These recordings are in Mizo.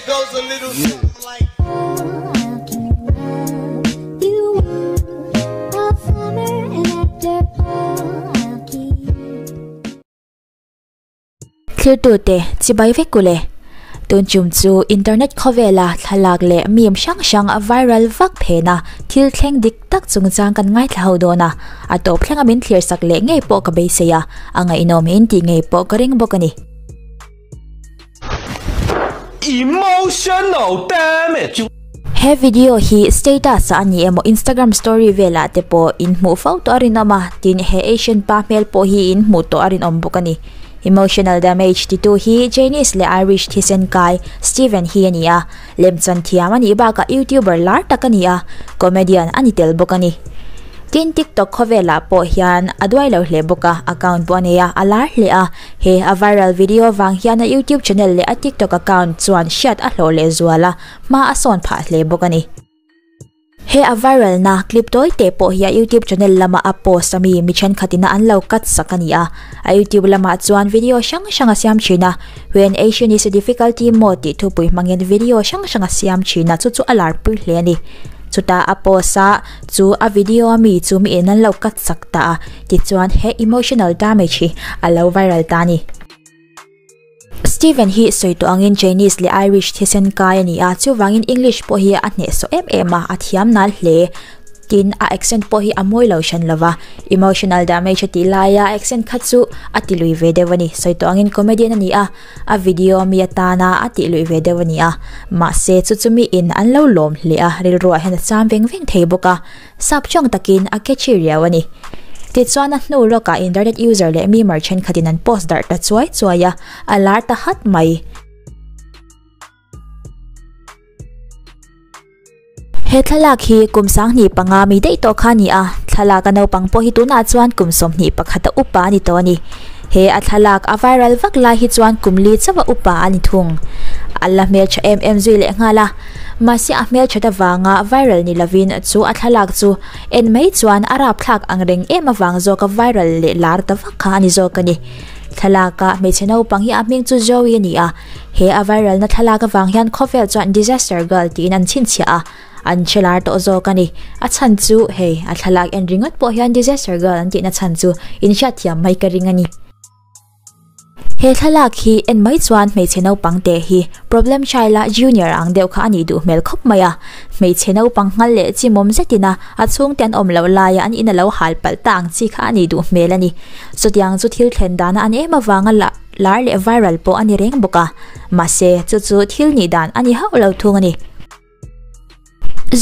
goes a little something like. Thiltute chibai vek ule. Tun tum chu internet khawvela thlalak leh meme hrang hrang a viral vak phen a, thil thleng dik tak chungchang kan ngaithla ho dawn a, a tawp thlenga min thlir sak leh ngei pawh ka beisei a, a ngaihnawm in tih ngei pawh ka ring bawk a ni. Emotional damage. He video hi status ah a ni emaw Instagram story velah te pawh in hmuh fo tawh a rinawm a, tin he Asian pa hmel pawh hi in hmuh tawh a rinawm bawk a ni. Emotional damage titu hi Chinese leh Irish thisen kai Steven hi a ni a, lemchan thiam a nih bakah YouTuber lar tak a ni a, comedian a ni tel bawk a ni. Tin TikTok khawvelah pawh hian a duai lo hle bawk a, account pawh a nei a, a lar hle a. He a viral video vang hian a YouTube channel leh a TikTok account chuan hriat a hlawh leh zual a, hma a sawn phah hle bawk a ni. He a viral na clip tawi te pawh hi a YouTube channel lama a post a mi mi thenkhatin a an lo cut sak a ni a. A YouTube lamah chuan video hrang hrang a siam thin a, When Asian is a difficulty maw tih thupui hmangin video hrang hrang a siam thin a, chu chu a larpui hle a ni. Chutah a post a chu a video a mi chu mi in an lo cut sak ta a, tichuan he emotional damage hi a lo viral ta a ni. Steven hi sawi tawh angin Chinese leh Irish thisen kai a ni a, chuvangin English pawh hi a hnehsawh em em a, a thiam nal hle. Tin, a accent pawh hi a mawi lo hran lo va, emotional damage a tih laia a accent kha chu a ti lui ve deuh a ni. Sawi tawh angin comedian a ni a, a video mi atana a tih luih ve deuh a ni a, mahse chu chu miin an lo lawm hle a, rilruah hian a cham veng veng thei bawk a, sap chawng takin a catchy riau a ni. Tichuan a hnu lawkah internet user leh memer thenkhatin an post darh ta chuai chuai a, a lar ta hat mai. He thlalak hi kum 25 mi daih tawh kha a ni a, thlalak a naupang pawh hi tunah chuan kum 21 a upa a ni tawh a ni. He a thlalak a viral vak lai hi chuan kum li chauh a upa a ni thung. A la hmeltha em em zui leh nghal a, mahse a hmelthat avanga viral ni lovin chu a thlalak chu en mai chuan a rapthlak ang reng em avang zawka viral leh lar ta vak kha a ni zawk a ni. Thlalaka hmeichhe naupang hi a hming chu Zoe a ni a, He a viral na thlalak avang hian khawvel chuan disaster girl tiin an chhinchhiah a, an hre lar tawh zawk a ni. A chhan chu hei a thlalak en ringawt pawh hian disaster girl an tihna chhan chu in hriatthiam mai ka ring a ni. He thlalak hi en mai chuan hmeichhe naupang te hi problem child a junior ang deuh kha a nih duh hmel khawp mai a. Hmeichhe naupang nghal leh chimawm zetin a a chhungte an awm loh laia an in a lo hal palh ta ang chi kha a nih duh hmel a ni. Chutiang chu thil thlen dana an em avanga la Lar leh viral pawh a ni reng bawk a, mahse chu chu thil nih dan a ni hauh lo thung a ni.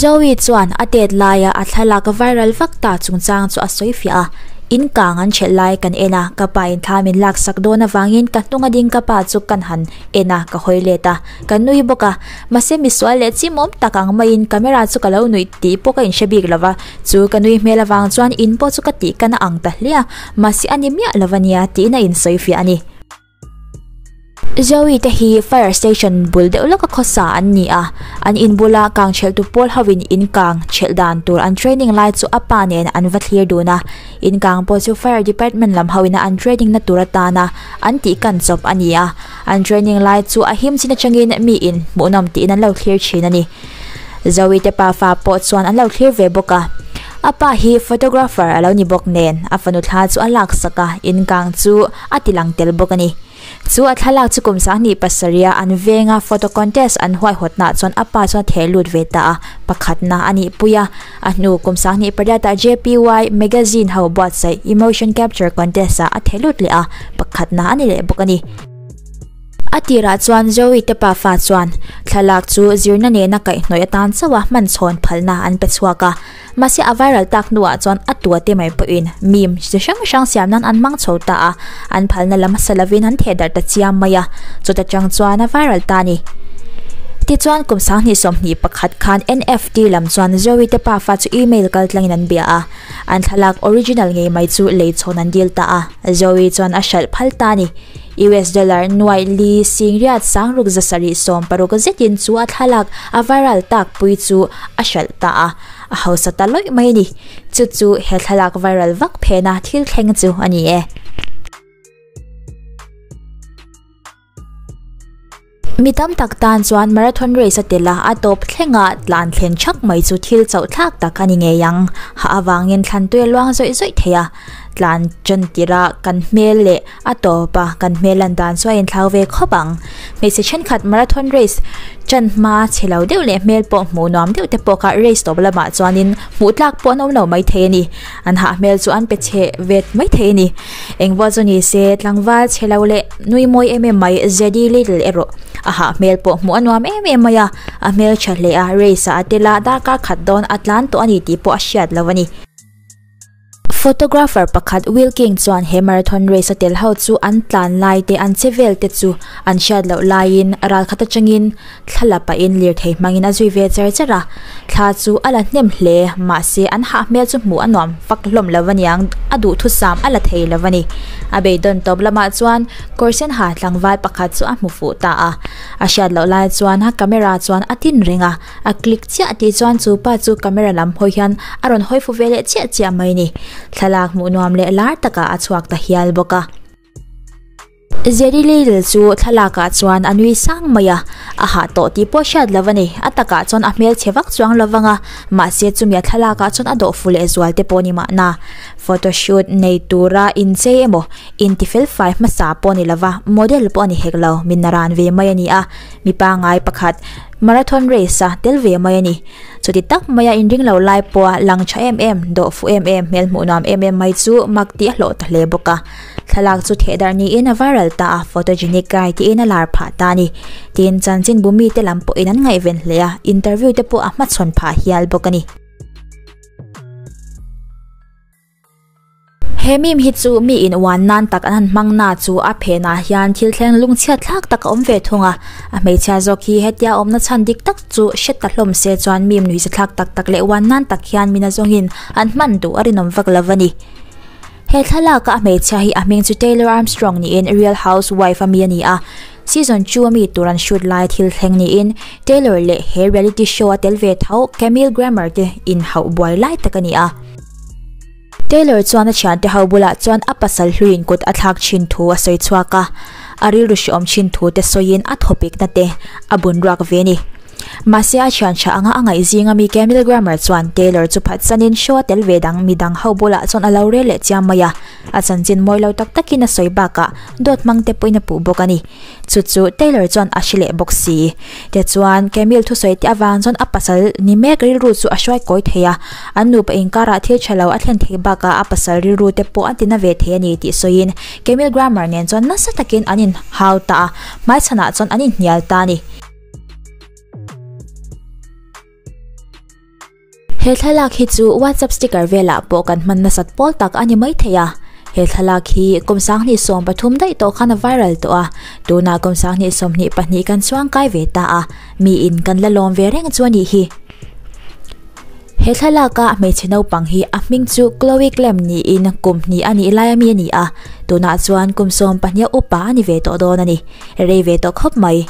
Zoe chuan a tet laia a thlalak viral vak ta chungchang chu a sawi fiah a, In kang an ṭhelh lai kan en a, ka pa in thla min laksak dawn avangin ka hnung a ding ka pa chu kan han en a, ka hawi let a, ka nui bawk a, mahse misual leh chimawm tak ang maiin camera chu ka lo nuih tih pawh ka inhre bik lo va, chu ka nui hmel avang chuan in pawh chu ka tih kan a ang ta hle a. Mahse a ni miah lo a nia tiin a insawi fiah a ni. Zoe te hi fire station bul deuh lawka khawsa an ni a, an in bula kang chhelhtu pawl hovin in kang chhelh dan tur an training lai chu a pa nen an va thlir dun a. In kang pawh chu fire department lam hoin a an training na tur atana an tih kan chawp a ni a, an training lai chu a him chin atangin mi in hmuhnawm tiin an lo thlir thin a ni. Zoe te pafa pawh chuan an lo thlir ve bawk a. A pa hi photographer a lo ni bawk nen a fanu thla chu a laksak a, in kang chu a ti lang tel bawk a ni. Chu a thlalak chu kum 27 a an venga photo contest an huaihawtnaah chuan a pa chuan a theh lut ve ta a, pakhatna a nih pui a. A hnu kum 28 ah JPY magazine ho buatsaih emotion capture contest ah a theh lut leh a, pakhatna a ni leh bawk a ni. A tirah chuan Zoe te pafa chuan thlalak chu zirna nena kaihhnawih atan chauha hman chhawn phalna an pe chhuak a. Mahse a viral tak hnuah chuan a tua te mai pawhin meme chi hrang hrang siam nan an hmang chho ta a, an phalna lam hmasa lovin an theh darh ta chiam mai a, chuta chang chuan a viral ta a ni. Tichuan kum 2021 khan NFT lam chuan Zoe te pafa chu email kaltlangin an bia a, an thlalak original ngei mai chu lei chhawn an dil ta a, Zoe chuan a hralh phal ta a ni. US dollar nuaih li singriat sangruk 760 zetin chu a thlalak a viral tak pui chu a hralh ta a, a hausa ta lawih mai a ni. Chu chu he thlalak viral vak phena thil thleng chu a ni e. Mi tam tak tan chuan marathon race a tel a, a tawp thlenga tlan thlen thak mai chu thil chauh thlak tak a ni ngei ang. Ha avangin thlan tui a luang zawih zawih thei a, tlan tan tirh a kan hmel leh a tawp a kan hmel lan dan chu a inthlau ve khawp ang. Hmeichhe thenkhat marathon race tan hma chhe lo deuh leh hmel pawh hmuh nuam deuh te pawh kha race tawp lamah chuanin hmuh tlak pawh an awm lo maithei a ni. An hah hmel chu an pe chhe vet maithei a ni. Engvawt chu ni se tlangval chhe lo leh nui mawi em em mai Zeddy Little erawh a hah hmel pawh hmuh a nuam em em mai a, a hmel tha hle a, race ah a tel a, darkar khat dawn a tlan tawh a ni tih pawh a hriat lo a ni. Photographer pakhat Will King chuan he marathon race a tel ho chu an tlan lai te an che vel te chu an hriat loh laiin ral khat atangin thla la pahin lirthei hmangin a zui ve char char a, thla chu a la hnem hle, mahse an hah hmel chu hmuh a nuam fak hlawm lo aniang, a duhthusam a la thei lo a ni. A beidawn tawp lamah chuan kawr sen ha tlangval pakhat chu a hmu fuh ta a, a hriat loh lai chuan a camera chuan a tin reng a, a click chiah tih chuan chu pa chu camera lam hawi hian a rawn hawi fu ve leh chiah chiah mai a ni. Thlalak hmuh nuam leh lar takah a chhuak ta hial bawk a. Jerry Little chu thlalakah chuan a nui sang mai a, a hah tawh tih pawh hriat lo a ni. A takah chuan a hmel chhe vak chuang lo vang a, mahse chumi a thlalakah chuan a dawh fu leh zual te pawh a ni mahna. Photo shoot nei tura inchei emaw intifel fai hmasa pawh a ni lo va, model pawh a ni hek lo, min ran ve mai a ni a, mi pangngai pakhat marathon race a tel ve mai a ni. Chuti tak maia inring lo lai pawha lang tha em em, dawh fuh em em, hmel hmuh nuam em em mai chu mak tih a hlawh ta hle bawk a. Thlalak chu thehdarh niin a viral ta a, photogenic guy tiin a lar phah ta a ni. Tin, chanchinbu mite lam pawhin an ngaihven hle a, interview te pawh a hmachhawn phah hial bawk a ni. He meme hi chu mi in uan nan tak an han hmang na chu a phenah hian thil thleng lungchhiat thlak tak a awm ve thung a, a hmeichhia zawk hi hetia awmna chhan dik tak chu hre ta hlawm se chuan meme nuihza thlak tak tak leh uan nan tak hian mina zawngin an hman duh a rinawm vak lo a ni. He thlalaka a hmeichhia hi a hming chu Taylor Armstrong niin Real Housewife a mi a ni a, season 2 a mi tur an shoot lai thil thleng niin Taylor leh he reality show a tel ve tho Camille Grammer te inhauh buai lai tak a ni a. Taylor chuan a thiante ho bulah chuan a pasal hluiin kut a thlak thin thu a sawi chhuak a, a rilru hrehawm thin thu te sawiin a thawpikna te a bun ruak ve a ni. Mahse a thian tha anga a ngaih zinga mi Camille Grammer chuan Taylor chu phatsanin show a tel ve dang midang ho bulah chuan a lo rel leh chiam mai a, a chanchin mawi lo tak takin a sawi bakah dawt hmang te pawhin a puh bawk a ni. Chu chu Taylor chuan a hre leh bawk si. Tichuan Camille thusawi te avang chuan a pasal ni mek rilru chu a hruai kawi thei a, an nupa inkarah thil tha lo a thlen theih bakah a pasal rilru te pawh a tina ve thei a ni tih sawiin Camille Grammer nen chuan nasa takin an inhau ta a, hmaichhanah chuan an inhnial ta a ni. He thlalak hi chu WhatsApp sticker velah pawh kan hman nasat pawl tak a ni maithei a. He thlalak hi kum 2013 daih tawh khan a viral tawh a, tunah kum 2022 kan chuang kai ve ta a, miin kan la lawm ve reng chu a nih hi. He thlalaka hmeichhe naupang hi a hming chu Chloe Clem niin kum hnih a nih lai ami a ni a, tunah chuan kum 12 upa a ni ve tawh dawn a ni. Rei ve tawh khawp mai.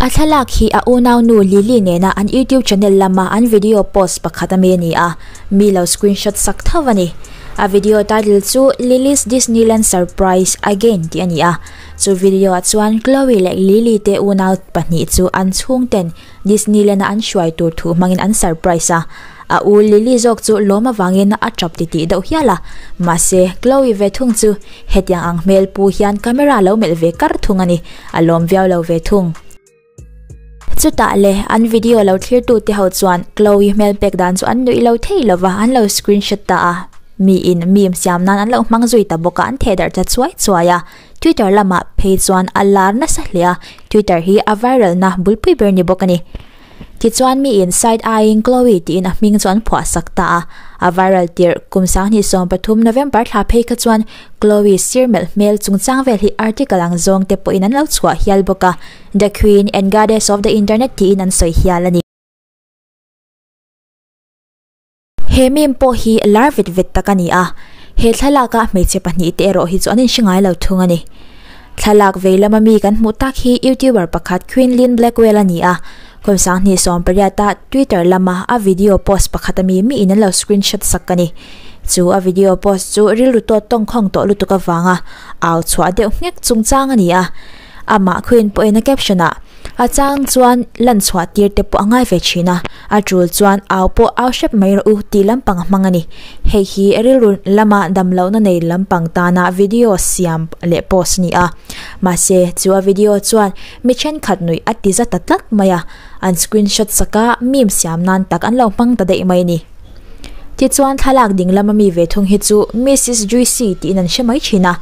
A thlalak hi a unaunu Lily nena an YouTube channel lama an video post pakhat ami a ni a, mi lo screenshot sak tho a ni. A video title chu Lily's Disneyland Surprise Again tih a ni a. Chu video ah chuan Chloe leh Lily te unau pahnih chu an chhungten Disneyland a an hruai tur thu hmangin an surprise a. A u Lily zawk chu lawm avangin a tap titih deuh hial a, mahse Chloe ve thung chu hetiang ang hmel pu hian camera lo melh ve kar thung a ni, a lawm viau lo ve thung. Chutah le an video lo thlir tu te ho chuan Chloe hmel pek dan chu an nuih lo thei lova an lo screenshot ta a, miin meme siam nan an lo hmang zui ta bawk a an theh darh ta chuai chuai a, Twitter lamah phei chuan a lar nasa hle a, Twitter hi a viral na bulpui ber ni bawk a ni. Tichuan miin side aiin Chloe tiin a hming chu an phuah sak ta a, a viral tirh kum 2013 November thla phei kha chuan Chloe sir melh hmel chungchang vel hi article ang zawng te pawhin an lo chhuah hial bawk a, The Queen and Goddess of the Internet tiin an sawi hial a ni. He meme pawh hi lar vet vet tak a ni a, he thlalaka hmeichhe pahnih te erawh hi chu an inhre ngai lo thung a ni. Thlalak vei lama mi kan hmuh tak hi YouTuber pakhat Queen Lynn Blackwell a ni a, kum 2018 a Twitter lama a video post pakhat ami miin an lo screenshot sak a ni. Chu a video post chu rilru tawt tawngkhawng tawh lutuk avanga au chhuah deuh nghek chungchang a ni a, amah Queen pawhin a caption ah. A chang chuan lan chhuah tir te pawh a ngai ve thin a, a tul chuan au pawh au hrep mai rawh u tih lampang a hmang a ni. Hei hi rilru lama damlohna nei lampang tana video siam leh post a ni a. Mahse, chu a video chuan mi thenkhat nuih a ti za ta tlat mai a, an screenshot sak a, meme siam nan tak an lo hmang ta daih mai a ni. Tichuan thlalak ding lama mi ve thung hi chu Mrs Juicy tiin an hre mai thin a,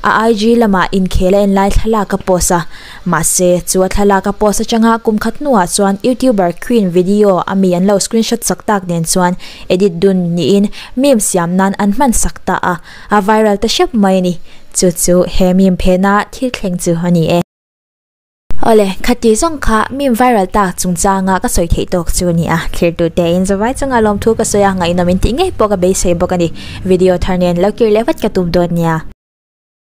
a IG lamah inkhel a en lai thlalak a post a, mahse chu a thlalak a post atanga kum khat hnuah chuan YouTuber Queen video a mi an lo screenshot sak tak nen chuan edit dun niin meme siam nan an hman sak ta a, a viral ta hrep mai a ni. Chu chu he meme phena thil thleng chu a ni e. Awle, khati zawng kha meme viral tak chungchanga ka sawi theih tawk chu a ni a, thlir tute in zavai chunga lawmthu ka sawi a, ngaihnawm in tih ngei pawh ka beisei bawk a ni. Video thar nen lo kir leh vat ka tum dawn nia.